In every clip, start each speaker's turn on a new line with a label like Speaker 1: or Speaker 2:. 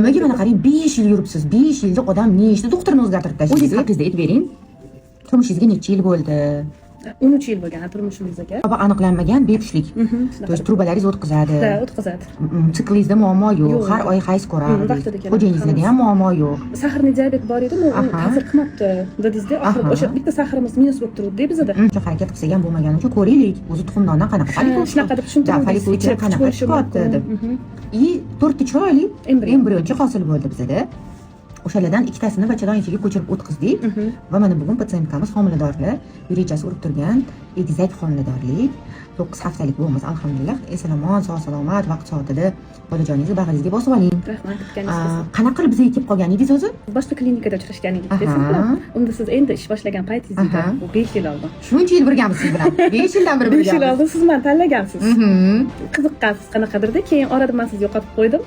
Speaker 1: Nimaga, mana qarang, 5 yil yuribsiz. 5 yilda odam nechta doktorini o'zgartirib tashlaydi? O'zingiz haqingizda aytib bering. Turmushingizga necha yil bo'ldi?
Speaker 2: 13 yil bo'lgan turmushimizga.
Speaker 1: Sababi aniqlanmagan bepushtlik. То есть trubalaringiz o'tkazadi.
Speaker 2: Да, o'tkazadi.
Speaker 1: Siklingizda muammo yo'q.
Speaker 2: Yo'q.
Speaker 1: Har oy hayz ko'rardik.
Speaker 2: Vaqtida keladi.
Speaker 1: Xo'jayiningizda ham muammo yo'q.
Speaker 2: Сахарный диабет bor edi, u ta'sir qilmabdi dedingizda. Oxiri o'sha bitta сахар imiz minus bo'lib turuvdi bizada.
Speaker 1: Uncha harakat qilsak ham bo'lmagani uchun ko'raylik. O'zi tuxumdondan qanaqa follikul
Speaker 2: Shunaqa deb
Speaker 1: Да,
Speaker 2: tushuntiruvdingiz.
Speaker 1: follikul ichida
Speaker 2: Ichida
Speaker 1: qanaqa
Speaker 2: bo'lishi
Speaker 1: chiqyapti
Speaker 2: mumkin.
Speaker 1: deb. И to'rtta chiroyli
Speaker 2: Embrion.
Speaker 1: embrioncha hosil bo'ldi bizada. O'shalardan ikkitasini bachadon ichiga ko'chirib o'tkazdik. Va mana bugun пациентка miz homiladorlar, yurakchasi urib turgan egizak homiladorlik. 9 haftalik bo'lmiz, alhamdulillah. Eson omon, sog' salomat, vaqt soatida bolajoningizni bag'ringizga bosib oling.
Speaker 2: Rahmat kutganingiz.
Speaker 1: Qanaqa qilib bizga kelib qolgan edingiz o'zi?
Speaker 2: Boshqa klinikada uchrashgan edik siz bilan. Unda siz endi ish boshlagan paytingiz edi. Bu 5 yil oldin.
Speaker 1: Shuncha yil birgamiz siz bilan. 5 yildan beri
Speaker 2: 5 yil
Speaker 1: birgamiz.
Speaker 2: oldin siz meni tanlagansiz. Qiziqqansiz qanaqadirda. Keyin orada man sizni yo'qotib qo'ydim.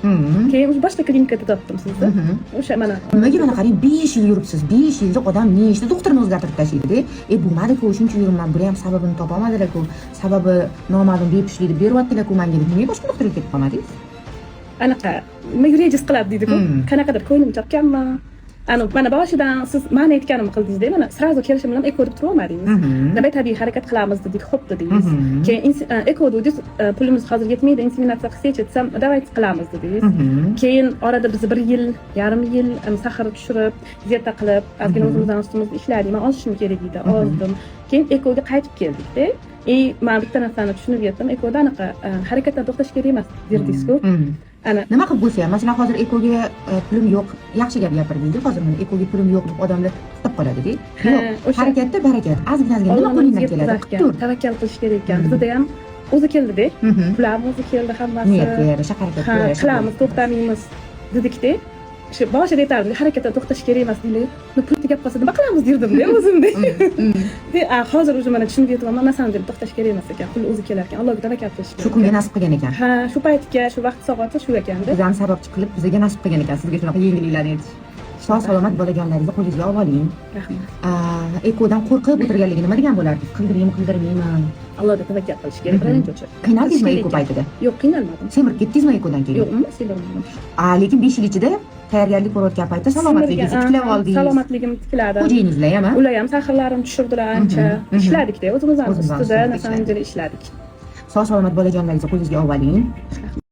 Speaker 2: Keyin o'sha boshqa klinikada topdim sizni. O'sha mana.
Speaker 1: Nimaga, mana qarang, 5 yil yuribsiz. 5 yilda odam nechta doktorini o'zgartirib tashlaydi-da. E, bo'lmadi-ku, shuncha yuribman, bular ham sababini topolmadilar-ku. Sababi noma'lum bepushtlik deb beryaptilar-ku menga deb. Nimaga boshqa doktorga ketib qolmadingiz?
Speaker 2: Anaqa nima, yuragingiz qiladi deydi-ku. Qanaqadir ko'nglim chopganmi? Ani mana boshidan siz mani aytganimni qildingizda, mana сразу kelishim bilan eko deb turolmadingiz. Давай tabiiy harakat qilamiz dedik, xo'p dedingiz. Keyin eko dedingiz, pulimiz hozir yetmaydi, inseminatsiya qilsakchi desam, давайте qilamiz dedingiz. Keyin orada biz bir yil, yarim yil сахар tushirib, dieta qilib, ozgina o'zimizdan ustimizda ishladik. Man ozishim kerak edi, ozdim. Keyin ekoga qaytib keldikda. И man bitta narsani tushunib yetdim. Ekoda anaqa harakatdan to'xtash kerak emas derdingiz-ku. Ana.
Speaker 1: Nima qilib bo'lsa ham, masalan, hozir ekoga pulim yo'q, yaxshi gap gapirdingiz. Hozir mana ekoga pulim yo'q deb odamlar to'xtab qoladi-da.
Speaker 2: Ha,
Speaker 1: Yo'q,
Speaker 2: o'sha
Speaker 1: harakatda barakat. Ozgina ozgina nima
Speaker 2: Allohni
Speaker 1: qo'lingdan
Speaker 2: o'zi
Speaker 1: keladi,
Speaker 2: yetkazar
Speaker 1: qilib tur.
Speaker 2: ekan. Tavakkal qilish kerak ekan. Bizada ham o'zi keldida. Pul ham o'zi keldi, hammasi.
Speaker 1: Niyatga yarasha, harakatga
Speaker 2: Ha,
Speaker 1: yarasha.
Speaker 2: qilamiz, to'xtamaymiz dedikda. Shu boshida aytardim, harakatdan to'xtash kerak emas deydi. Pul tugab qolsa nima qilamiz derdim-da o'zimda. De, hozir уже mana tushunib yetyapman, на самом деле to'xtash kerak emas ekan, pul o'zi kelar ekan, Allohga tavakkal qilish kerak
Speaker 1: Shu kunga
Speaker 2: ekan.
Speaker 1: nasib qilgan ekan.
Speaker 2: Ha, shu paytga, shu vaqt soati shu ekanda.
Speaker 1: Bizani sababchi qilib, bizga nasib qilgan ekan sizga shunaqa yengilliklarni aytish. Sog' salomat bolajonlaringizni qo'lingizga olib oling.
Speaker 2: Rahmat.
Speaker 1: Ekodan qo'rqib o'tirganligi nima degan bo'lardingiz? Qildiraymi, qildirmaymi?
Speaker 2: Allohga tavakkal qilish kerak birinchi o'chir.
Speaker 1: Qiynaldingizmi
Speaker 2: Qilish
Speaker 1: eko
Speaker 2: kerak ekan.
Speaker 1: paytida?
Speaker 2: Yo'q, qiynalmadim.
Speaker 1: Semirib ketdingizmi ekodan keyin?
Speaker 2: Yo'q, umuman semirmadim.
Speaker 1: Lekin 5 yil ichida tayyorgarlik ko'rayotgan paytda salomatligingizni tiklab oldingiz.
Speaker 2: Salomatligimni tikladim.
Speaker 1: Xo'jayiningizlar ham, a?
Speaker 2: Ular ham сахар larimni tushirdilar ancha.
Speaker 1: Mhm, mhm.
Speaker 2: Ishladikda o'zimizni
Speaker 1: O'zimizni
Speaker 2: ustida,
Speaker 1: ustida
Speaker 2: на самом деле ishladik.
Speaker 1: Sog' salomat bolajonlaringizni qo'lingizga olib oling.